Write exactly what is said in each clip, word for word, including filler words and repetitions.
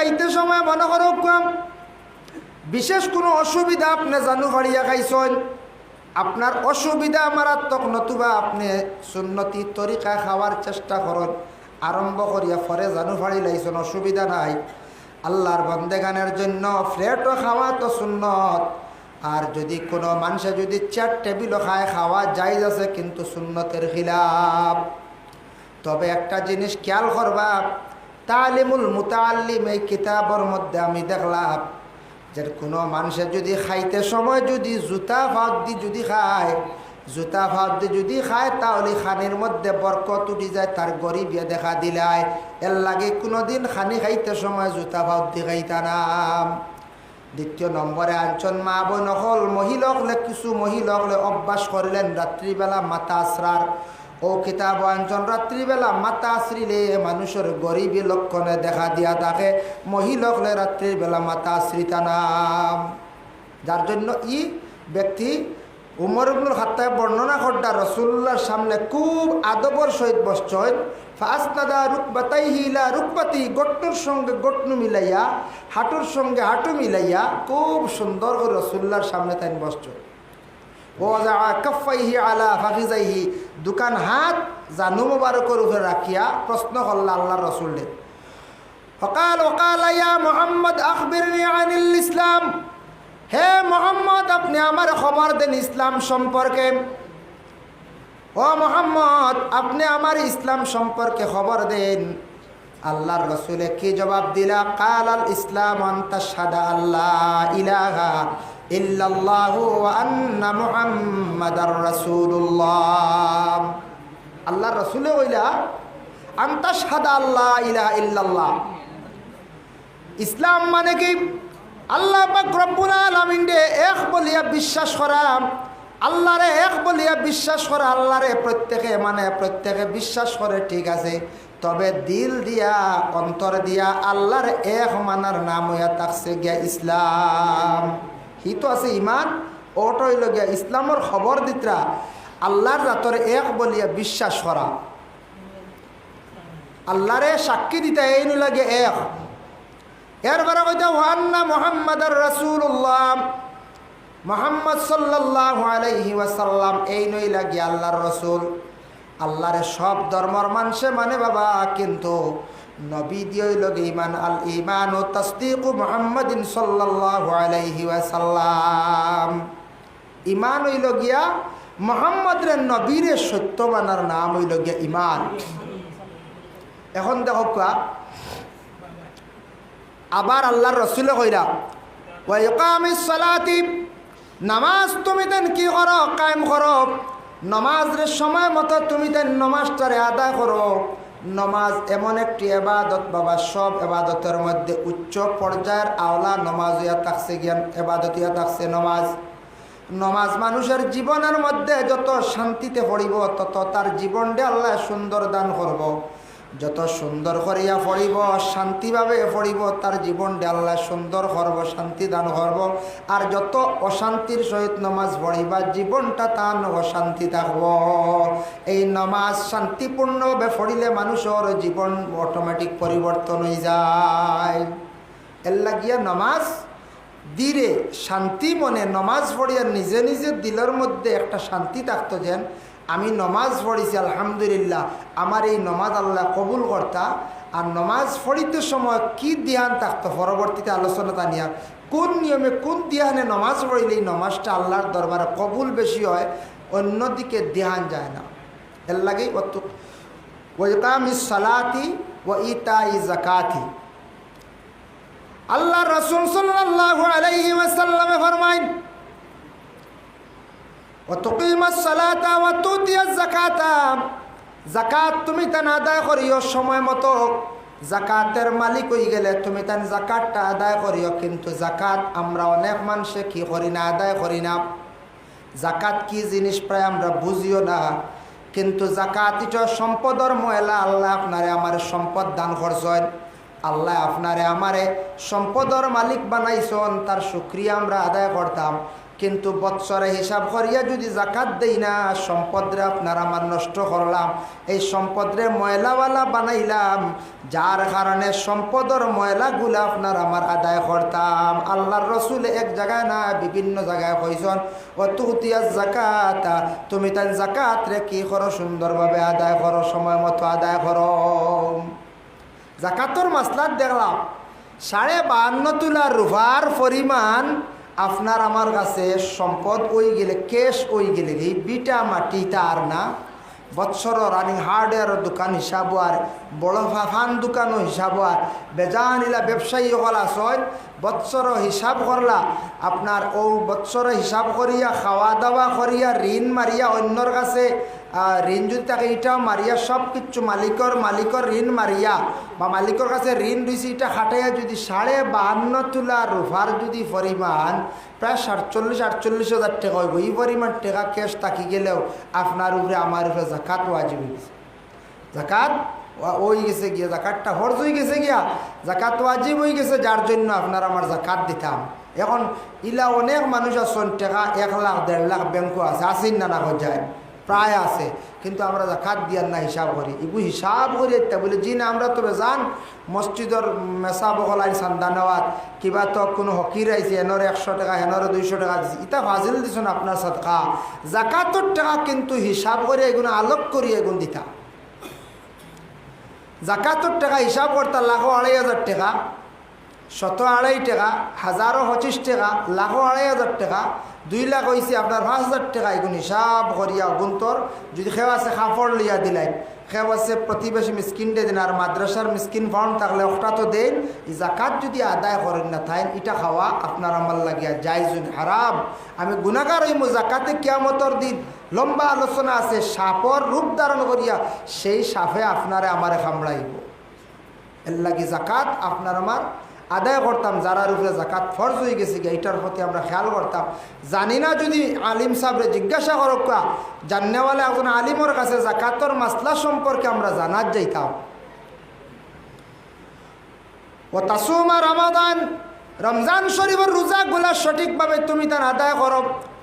খাইতে সময় মনে করউক্কা, বিশেষ কুনু অসুবিধা আপনে জানু ফাড়িয়া খাইছইন, আপনার অসুবিধা মারাত্মক, নতুবা আপনে সুন্নতি তরিকায় খাওয়ার চেষ্টা করইন, আরম্ভ করিয়া পরে জানু ফাড়িলাইছইন, অসুবিধা নাই। আল্লার বন্দেগানের জন্য প্লেটো খাওয়া তো সুন্নত। আর যুদি কুনু মানষে যুদি চেয়ার টেবিলো খায়, খাওয়া জায়েজ আছে, কিন্তু সুন্নতের খিলাফ। তবে একটা জিনিস খেয়াল করবা, তালিমুল মুতাআল্লিম এই কিতাবর মধ্যে আমি দেখলাম যে কুনু মানষে যুদি খাইতে সময় যুদি জুতা ফাওদি যুদি খায়, জুতা ফাওদি যুদি খায়, তাহলে খানির মধ্যে বরকত উঠি যায়, তার গরিবে দেখা দিলায়। এর লাগি কুনুদিন খানি খাইতে সময় জুতা ফাওদি খাইতা না। দ্বিতীয় নম্বরে আনছইন মা বইন অকল, মহিলা অকলে, কিছু মহিলা অকলে অভ্যাস করিলাইন রাত্রিবেলা মাথা আছড়ার। অউ কিতাবো আনছইন রাত্রিবেলা মাথা আছড়িলে মানুষর গরিবি লক্ষণে দেখা দিয়া থাকে, মহিলা অকলে রাত্রিবেলা মাথা আছড়িতা না। যার জন্য ই ব্যক্তি উমর ইবনুল খাত্তাবে বর্ণনা কররা, রাসুলুল্লাহর সামনে খুব আদবর সহিত বসছইন। ফাআসনাদা রুকবাতাইহি ইলা রুকবাতি, গট্টুর সঙ্গে গট্টু মিলাইয়া, হাঁটুর সঙ্গে হাঁটু মিলাইয়া খুব সুন্দর করি রাসুলুল্লাহর সামনে তাইন বসছইন। ওয়াদাআ কাফফাইহি আলা ফাখিজাইহি, দুখান হাত জানু মোবারকর উপরে রাখিয়া প্রশ্ন করলা আল্লার রাসুলরে। ফাকাল, ওয়াকালা, ইয়া মুহাম্মদ, আখবিরনি আনিল ইসলাম। হে মুহাম্মদ, আপনে আমারে খবর দেন ইসলাম সম্পর্কে। ও মুহাম্মদ, আপনে আমারে ইসলাম সম্পর্কে খবর দেন। আল্লার রাসুলে কি জবাব দিলা? কালাল ইসলাম আন তাশহাদা আল্লা ইলাহা ইল্লাল্লাহু ওয়া আন্না মুহাম্মাদার রাসুলুল্লাহ। আল্লার রাসুলে কইলা, আন তাশহাদা আল্লা ইলাহা ইল্লাল্লাহ। ইসলাম মানে কি? আল্লাহ পাক রব্বুল আলামিনরে এক বলিয়া বিশ্বাস করা, আল্লারে এক বলিয়া বিশ্বাস করা, আল্লারে প্রত্যেকে মানে প্রত্যেকে বিশ্বাস করে, ঠিক আছে, তবে দিল দিয়া, অন্তর দিয়া আল্লারে এক মানার নাম অইয়া থাকছে গিয়া ইসলাম। হি তো আছে ইমান, অটা অইলো গিয়া ইসলামর খবর দিতরা, আল্লার জাতরে এক বলিয়া বিশ্বাস করা, আল্লারে সাক্ষী দিতা, এইন অইলো গিয়া এক। এরপরে কইতা, ওয়া আন্না মুহাম্মাদার রাসুলুল্লাহ, মুহাম্মদ সাল্লাল্লাহু আলাইহি ওয়াসাল্লাম এইন অইলা গিয়া আল্লার রাসুল। আল্লারে সব ধর্মর মানষে মানে বাবা, কিন্তু নবী দি অইলো গিয়া ইমান। আল ইমানু তাসদিকু মুহাম্মাদিন সাল্লাল্লাহু আলাইহি ওয়াসাল্লাম। ইমান অইলো গিয়া মুহাম্মদরে নবীরে সত্য মানার নাম অইলো গিয়া ইমান। এখন দেখউক্কা, আবার আল্লার রাসুলে কইলা, ওয়া ইকামিস সালাতি, নামাজ তুমি তাইন কি করো? কায়েম করো। নামাজরে সময় মতো তুমি তাইন নামাজটারে আদায় করো। নামাজ এমন একটি এবাদত বাবা, সব এবাদতর মধ্যে উচ্চ পর্যায়র আওলা নামাজ অইয়া থাকছে, গিয়া এবাদত অইয়া থাকছে নামাজ। নামাজ মানুষর জীবনর মধ্যে যত শান্তিতে পড়িবো, তত তার জীবনরে আল্লায় সুন্দর দান করবো। যত সুন্দর করিয়া পড়িবো, শান্তিভাবে পড়িবো, তার জীবনরে আল্লায় সুন্দর করবো, শান্তি দান করবো। আর যত অশান্তির সহিত নামাজ পড়িবা, জীবনটা তান অশান্তি থাকবো। এই নামাজ শান্তিপূর্ণভাবে পড়িলে মানুষর জীবন automatic পরিবর্তন অইযায়। এর লাগিয়া নামাজ ধীরে শান্তি মনে নামাজ পড়িয়া নিজে নিজে দিলর মধ্যে একটা শান্তি থাকতো, যেন আমি নামাজ পড়িছি, আলহামদুলিল্লাহ, আমার এই নামাজ আল্লায় কবুল করতা। আর নামাজ পড়িতে সময় কি ধ্যান থাকতো, পরবর্তীতে আলোচনাত আনিয়ার, কোন নিয়মে কোন ধ্যানে নামাজ পড়িলে এই নামাজটা আল্লার দরবারে কবুল বেশি হয়, অন্যদিকে ধ্যান যায় না। এর লাগি ওয়াতু-, ওয়া ইকামিস সালাতি ওয়া ইতাই জাকাতি। আল্লার রাসুল সাল্লাল্লাহু আলাইহি ওয়াসাল্লামে ফরমাইন, ওয়া তুকিমাস সালাতা ওয়া তুতিয়াজ যাকাতা, যাকাত তুমি তান আদায় করিও সময় মতো। যাকাতের মালিক অইগেলে তুমি তান যাকাতটা আদায় করিও, কিন্তু যাকাত আমরা অনেক মানষে কি করি না, আদায় করি না। যাকাত কি জিনিস প্রায় আমরা বুঝিও না, কিন্তু যাকাত ইটা সম্পদর ময়লা। আল্লায় আপনারে আমারে সম্পদ দান করছইন, আল্লায় আপনারে আমারে সম্পদর মালিক বানাইছইন, তার শুকরিয়া আমরা আদায় করতাম। কিন্তু বৎসরে হিসাব করিয়া যুদি জাকাত দেই না, সম্পদরে আপনার আমার নষ্ট করলাম, এই সম্পদরে ময়লাওয়ালা বানাইলাম, যার কারণে সম্পদর ময়লাগুলা আপনার আমার আদায় করতাম। আল্লাহর রসুলে এক জাগায় না, বিভিন্ন জাগায় কইছন, "ওয়া তুতিয়াজ জাকাতা", তুমি তাইন জাকাতরে কি করো? সুন্দরভাবে আদায় করো, সময় মতো আদায় করো। জাকাতর মাসলাত দেখলাম, সাড়ে বাহান্ন তুলা রুফার পরিমাণ আপনার আমার কাছে সম্পদ অইগেলে, cash অইগেলে, এই ভিটা মাটি তার না, বৎসর running hardware দোকান হিসাব আর বড় ফা-, ফান দোকানও হিসাব আর বেজান ইলা ব্যবসায়ী অকল আছইন, বৎসর হিসাব করলা, আপনার অউ বৎসর হিসাব করিয়া, খাওয়া দাওয়া করিয়া, ঋণ মারিয়া অন্যর কাছে, আহ, ঋণ যুদি থাকে ইটাও মারিয়া, সব কিচ্ছু মালিকর, মালিকর ঋণ মারিয়া বা মালিকর কাছে ঋণ রইছে, ইটা খাটাইয়া যুদি সাড়ে বাহান্ন তুলা রুফার যুদি পরিমাণ, প্রায় সাতচল্লিশ আটচল্লিশ হাজার টেকা অইবো, ই পরিমাণ টেকা cash থাকি গেলেও আপনার উপরে আমার উপরে জাকাত ওয়াজিব অইগেছে। জাকাত ওয়া-, অইগেছে গিয়া, জাকাতটা ফরজ অইগেছে গিয়া, জাকাত ওয়াজিব অইগেছে, যার জন্য আপনার আমার জাকাত দিতাম। এখন ইলা অনেক মানুষ আছইন, টেকা এক লাখ দেড় লাখ ব্যাংকো আছে, আছেন না, না যায়, প্রায় আছে, কিন্তু আমরা জাকাত দিয়ার না হিসাব করি। ইগু হিসাব করি একটা বলে, "জি না, আমরা তো বেজান মসজিদর মেসাব অকল আইন চান্দা নেওয়াত, কিবা তো কুনু ফকির আইছে, এনরে একশো টেকা, হেনরে দুইশো টেকা দিছি, ইতা ফাজিল দিছইন আপনার সদকা।" জাকাতর টেকা কিন্তু হিসাব করি এগুন আলোক করি এগুন দিতা। জাকাতর টেকা হিসাব করতা লাখো আড়াই হাজার টেকা, শত আড়াই টেকা, হাজারো পঁচিশ টেকা, লাখো আড়াই হাজার টেকা, দুই লাখ অইছে আপনার পাঁচ হাজার টেকা, এগুন হিসাব করিয়া অগুন্তর। যুদি কেউ আছে কাপড় লইয়া দিলাইন, কেউ আছে প্রতিবেশী মিসকিনরে দেইন, আর মাদ্রাসার মিসকিন ফাউন্ড থাকলে অখটা তো দেইন। ই জাকাত যুদি আদায় করইন না তাইন, ইটা খাওয়া আপনার আমার লাগিয়া জায়েজ নি হারাম? আমি গুনাগার অইমু জাকাতে কিয়ামতর দিন। লম্বা আলোচনা আছে, সাপর রূপ ধারণ করিয়া সেই সাপে আপনারে আমারে কামড়াইবো। এর লাগি জাকাত আপনার আমার আদায় করতাম, যারার উপরে জাকাত ফরজ অইগেছে গিয়া, ইটার প্রতি আমরা খেয়াল করতাম। জানি না, যুদি আলিম সাবরে জিজ্ঞাসা করউক্কা, জাননেওয়ালা একজন আলিমর কাছে জাকাতর মাসলা সম্পর্কে আমরা জানাত যাইতাম। "ওয়া তাসুমা রমাদান", রমজান শরীফর রোজাগুলা সঠিকভাবে তুমি তান আদায় করো,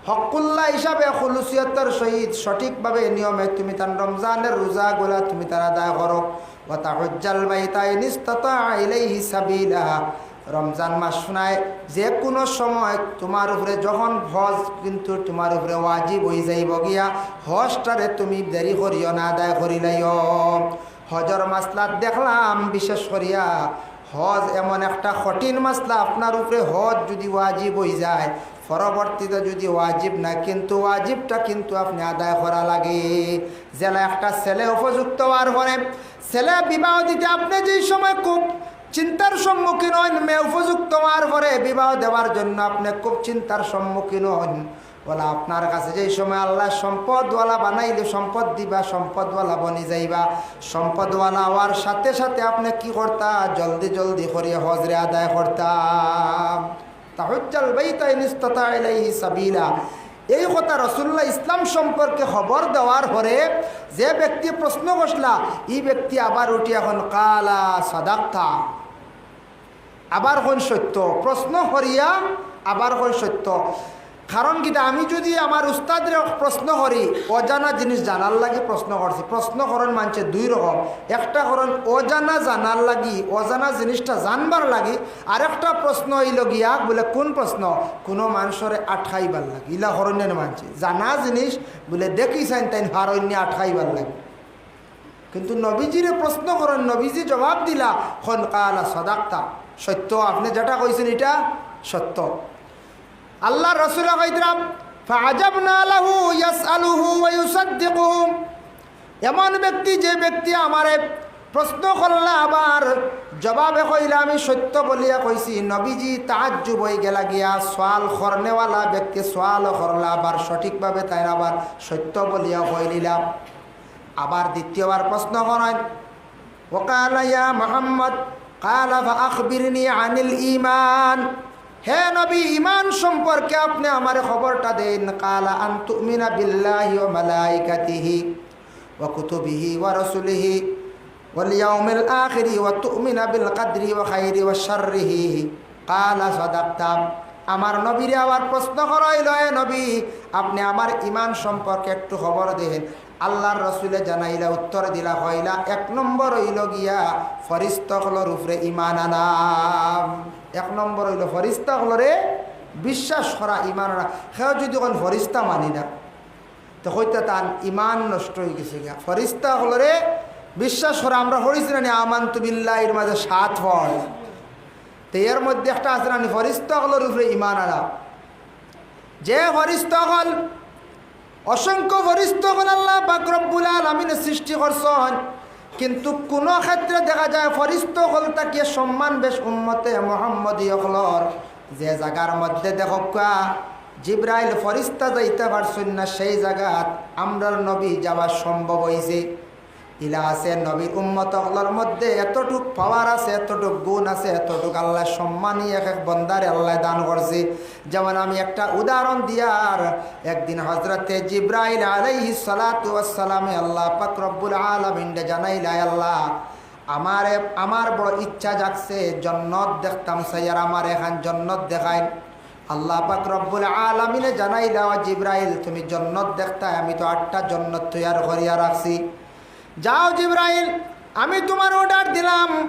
হক্কুল্লাহ হিসাবে খুলুসিয়তর সহিত সঠিকভাবে নিয়মে তুমি তান রমজানর রোজাগুলা তুমি তান আদায় করো। "ওয়া তাহুজ্জাল বাইতা ইন ইস্তাতা ইলাইহি সাবিলা", রমজান মাস শুনায় যে কুনু সময় তুমার উপরে যখন হজ কিন্তু তুমার উপরে ওয়াজিব অইযাইবো গিয়া, হজটারে তুমি দেরি করিও না, আদায় করিলাইও। হজর মাসলাত দেখলাম, বিশেষ করিয়া হজ এমন একটা কঠিন মাসলা, আপনার উপরে হজ যুদি ওয়াজিব অইযায়, পরবর্তীতে যুদি ওয়াজিব না, কিন্তু ওয়াজিবটা কিন্তু আপনে আদায় করা লাগে। যেলা একটা ছেলে উপযুক্ত অওয়ার পরে, ছেলে বিবাহ দিতে আপনে যেই সময় খুব চিন্তার সম্মুখীন অইন, মেয়ে উপযুক্ত অওয়ার পরে বিবাহ দেওয়ার জন্য আপনে খুব চিন্তার সম্মুখীন অইন, অলা আপনার কাছে যেই সময় আল্লায় সম্পদওয়ালা বানাইলে সম্পদ দিবা, সম্পদওয়ালা বনি যাইবা। সম্পদওয়ালা অওয়ার সাথে সাথে আপনে কি করতা? জলদি জলদি করিয়া হজরে আদায় করতা। "তাহুজ্জাল বাইতা ইন ইস্তাতা ইলাইহি সাবিলা।" এই কথা রাসুলুল্লাহ ইসলাম সম্পর্কে খবর দেওয়ার পরে যে ব্যক্তি প্রশ্ন করছিলা, ই ব্যক্তি আবার উঠি এখন, "কালা সাদাক্তা।" আবার কইন সত্য, প্রশ্ন করিয়া আবার কইন সত্য। কারণ কিতা, আমি যুদি আমার উস্তাদরে প্রশ্ন করি, অজানা জিনিস জানার লাগি প্রশ্ন করছি। প্রশ্ন করইন মানষে দুই রকম, একটা করইন অজানা জানার লাগি, অজানা জিনিসটা জানবার লাগি, আর একটা প্রশ্ন অইলো গিয়া বুলে, কুন প্রশ্ন? কুনু মানষরে আটকাইবার লাগি, ইলা করইন না মানষে। জানা জিনিস বুলে দেখি চাইন তাইন পারইন নি আটকাইবার লাগি। কিন্তু নবীজিরে প্রশ্ন করইন, নবীজি জবাব দিলা, কইন, "কালা সাদাক্তা", সত্য, আপনে যেটা কইছইন ইটা সত্য। আল্লার রসুলে কইতরা, "ফাআজাবনা লাহু ইয়াসআলুহু ওয়া ইউসাদ্দিকুহু।" এমন ব্যক্তি, যে ব্যক্তি আমারে প্রশ্ন করলা, আবার জবাবে কইলা, "আমি সত্য বলিয়া কইছি।" নবীজি তাআজ্জুব অইগেলা গিয়া, সওয়াল করনেওয়ালা ব্যক্তি সওয়ালও করলা, আবার সঠিকভাবে তাইন আবার সত্য বলিয়া কইলিলা। আবার দ্বিতীয়বার প্রশ্ন করইন, "ওয়াকালা ইয়া মুহাম্মদ, কালা ফাআখবিরনি আনিল ঈমান।" হে নবী, ঈমান সম্পর্কে আপনে আমারে খবরটা দেইন। কালা আন তুমিনা বিল্লাহি ওয়া মালাইকাতিহি ওয়া কুতুবিহি ওয়া রুসুলিহি ওয়াল ইয়াউমিল আখিরি ওয়া তুমিনা বিল কাদরি ওয়া খাইরি ওয়া শাররিহি। কালা সাদাক্তা। আমার নবীরে আবার প্রশ্ন করা অইলো, "এ নবী, আপনে আমার ইমান সম্পর্কে একটু খবর দেইন।" আল্লার রসুলে জানাইলা, উত্তর দিলা, কইলা, "এক নম্বর অইলো গিয়া ফরিস্তা অকলর উপরে ইমান আনা।" এক নম্বর অইলো ফরিস্তা অকলরে বিশ্বাস করা, ইমান আনা। কেউ যুদি কইন ফরিস্তা মানি না, তে কইতা তান ইমান নষ্ট অইগেছে গিয়া। ফরিস্তা অকলরে বিশ্বাস করা, আমরা পড়ছি না নি, আমানতু বিল্লাহির মাঝে সাত পড়। তে এর মধ্যে একটা আছে না নি, ফরিস্তা অকলর উপরে ইমান আনা। যে ফরিস্তা অকল, অসংখ্য ফরিস্তা অকল আল্লাহ পাক রব্বুল আলামিনে সৃষ্টি করছইন, কিন্তু কুনু ক্ষেত্রে দেখা যায় ফরিস্তা অকল থাকিয়া সম্মান বেশ উম্মতে মুহাম্মদী অকলর। যে জাগার মধ্যে দেখউক্কা জিব্রাইল ফরিস্তা যাইতা পারছইন না, সেই জাগাত আমরার নবী যাওয়া সম্ভব অইছে। ইলা আছে নবীর উম্মত অকলর মধ্যে এতটুক পাওয়ার আছে, এতটুক গুণ আছে, এতটুক আল্লায় সম্মানী এক এক বন্দারে আল্লায় দান করছে। যেমন আমি একটা উদাহরণ দিয়ার, একদিন হজরতে জিব্রাইল আলাইহিস সালাতু ওয়াস সালামে আল্লাহ পাক রব্বুল আলামিনরে জানাইলা, "আল্লাহ, আমারে, আমার বড় ইচ্ছা জাগছে, জন্নত দেখতাম চাই, আর আমারে এখান জন্নত দেখাইন।" আল্লাহ পাক রব্বুল আলামিনে জানাইলা, "ও জিব্রাইল, তুমি জন্নত দেখতায়, আমি তো আটটা জন্নত তৈয়ার করিয়া রাখছি। যাও জিব্রাইল, আমি তুমার অর্ডার দিলাম,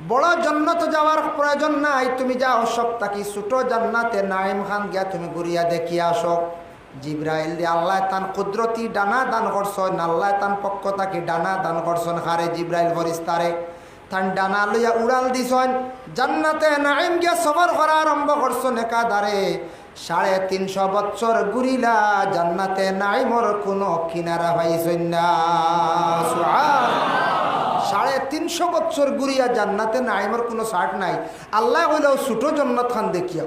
বড় জন্নত যাওয়ার প্রয়োজন নাই, তুমি যাও, সব থাকি ছোট জান্নাতে নাইম খান গিয়া তুমি ঘুরিয়া দেখিয়া আসো।" জিব্রাইলরে আল্লায় তান কুদরতি ডানা দান করছইন, আল্লায় তান পক্ষ থাকি ডানা দান করছইন। কারে? জিব্রাইল ফরিস্তারে। তান ডানা লইয়া উড়াল দিছইন, জান্নাতে নাইম গিয়া সফর করা আরম্ভ করছইন একাধারে। সাড়ে তিনশো বছর ঘুরিলা, জান্নাতে নাইমর কুনু কিনারা পাইছইন না। সুবহান। সাড়ে তিনশো বছর ঘুরিয়া জান্নাতে নাইমর কুনু ছাট নাই। আল্লায় কইলা, "ও ছোট জন্নত খান দেখিয়া।"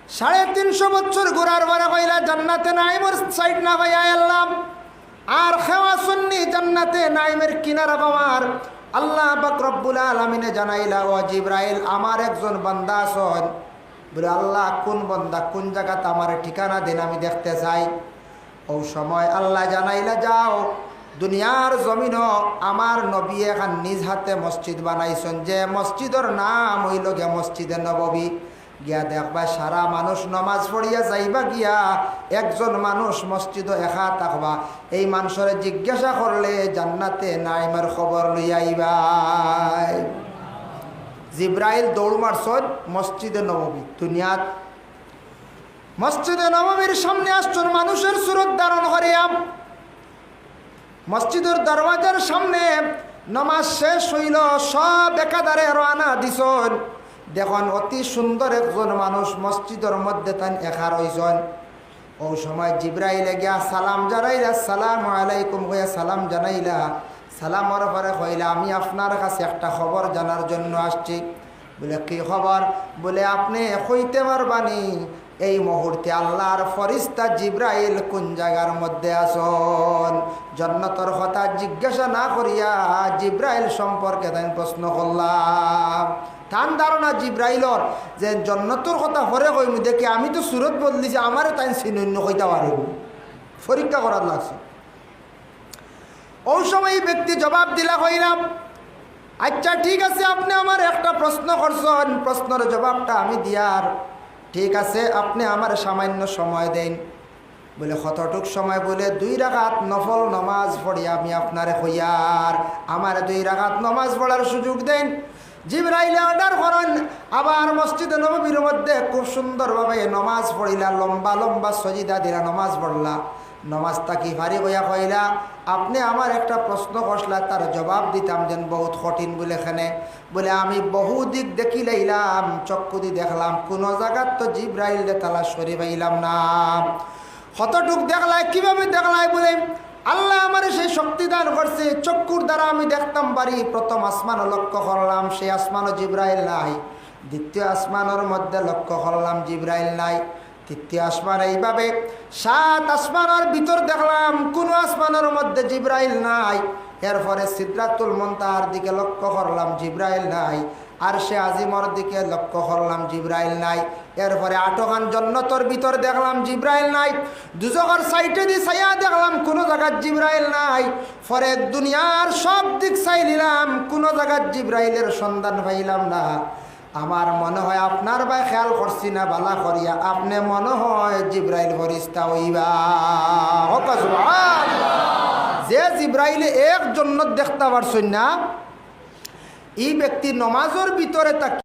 সাড়ে তিনশো বছর ঘুরার পরে কইলা, "জান্নাতে নাইমর ছাট না পাইয়া আইলাম।" আর কেউ আছইন নি জান্নাতে নাইমের কিনারা পাওয়ার? আল্লাহ পাক রব্বুল আলামিনে জানাইলা, "ও জিব্রাইল, আমার একজন বান্দা আছইন।" বলে, "আল্লাহ, কুন বান্দা, কুন জাগাত? আমারে ঠিকানা দেইন, আমি দেখতে চাই।" অউ সময় আল্লায় জানাইলা, "যাও, দুনিয়ার জমিনো আমার নবীয়ে এখান নিজ হাতে মসজিদ বানাইছইন, যে মসজিদর নাম অইলো গিয়া মসজিদে নববী।" গিয়া দেখবায় সারা মানুষ নমাজ পড়িয়া যাইবা গিয়া, একজন মানুষ মসজিদো একা থাকবা। এই মানষরে জিজ্ঞাসা করলে জান্নাতে নাইমর খবর লইয়া আইবায়। জিব্রাইল দৌড় মারছইন মসজিদে নববী, দুনিয়াত মসজিদে নববীর সামনে আসছইন মানুষর সুরত ধারণ করিয়া। মসজিদর দরওয়াজার সামনে নমাজ শেষ অইলো, সব একাধারে রওয়ানা দিছইন। দেখইন অতি সুন্দর একজন মানুষ মসজিদর মধ্যে তাইন একা রইছইন। অউ সময় জিব্রাইলে গিয়া সালাম জানাইলা, "আসসালামু আলাইকুম" কইয়া সালাম জানাইলা। সালামর পরে কইলা, "আমি আপনার কাছে একটা খবর জানার জন্য আসছি।" বলে, "কি খবর?" বলে, "আপনে কইতে পারবা নি এই মুহূর্তে আল্লার ফরিস্তা জিব্রাইল কুন জাগার মধ্যে আছইন?" জন্নতর কথা জিজ্ঞাসা না করিয়া জিব্রাইল সম্পর্কে তাইন প্রশ্ন করলা। তান ধারণা জিব্রাইলর যে জন্নতর কথা পরে কইমু, দেখি আমি তো সুরত বদলিছি, আমারে তাইন চিনইন না, কইতা পারইন না। পরীক্ষা করার লাগছে। অউ সময় এই ব্যক্তি জবাব দিলা, কইলা, "আচ্ছা, ঠিক আছে, আপনে আমারে একটা প্রশ্ন করছইন, প্রশ্নর জবাবটা আমি দিয়ার। ঠিক আছে, আপনে আমারে সামান্য সময় দেইন।" বলে, "কতটুক সময়?" বলে, "দুই রাকাত নফল নমাজ পড়ি আমি আপনারে কইয়ার, আমারে দুই রাকাত নমাজ পড়ার সুযোগ দেইন।" জিব্রাইলে অর্ডার করইন, আবার মসজিদে নববীর মধ্যে খুব সুন্দরভাবে নমাজ পড়িলা, লম্বা লম্বা সজিদা দিলা, নমাজ পড়লা। নমাজ থাকি ফারিগ অইয়া কইলা, "আপনে আমারে একটা প্রশ্ন করছলা, তার জবাব দিতাম যেন বহুত কঠিন।" বলে, "কেনে?" বলে, "আমি বহু দিক দেখিলাইলাম, চক্ষুদি দেখলাম, কুনু জাগাত তো জিব্রাইলরে তালাশ করি পাইলাম না। কতটুক দেখলায়, কিভাবে দেখলায়?" বলে, "আল্লায় আমারে সেই শক্তি দান করছে, চক্ষুর দ্বারা আমি দেখতাম পারি। প্রথম আসমানো লক্ষ্য করলাম, সেই আসমানো জিব্রাইল নাই, দ্বিতীয় আসমানর মধ্যে লক্ষ্য করলাম, জিব্রাইল নাই, তৃতীয় আসমান, এইভাবে সাত আসমানর ভিতর দেখলাম, কুনু আসমানর মধ্যে জিব্রাইল নাই। এরপরে সিদরাতুল মুনতাহার দিকে লক্ষ্য করলাম, জিব্রাইল নাই। আরশে আজিমর দিকে লক্ষ্য করলাম, জিব্রাইল নাই। এরপরে আটখান জন্নতর ভিতর দেখলাম, জিব্রাইল নাই। দুজখর সাইডেদি চাইয়া দেখলাম, কুনু জাগাত জিব্রাইল নাই। পরে দুনিয়ার সব দিক চাইলিলাম, কুনু জাগাত জিব্রাইলর সন্ধান পাইলাম না।" আমার মনে হয় আপনার ভাই খেয়াল করছি না বালা করিয়া, আপনে মনে হয় জিব্রাইল ফিরিস্তা অইবা। কউক্কা সুবহানাল্লাহ। যে জিব্রাইলে এক জন্নত দেখতা পারছইন না, ই ব্যক্তি নমাজর ভিতরে থাকি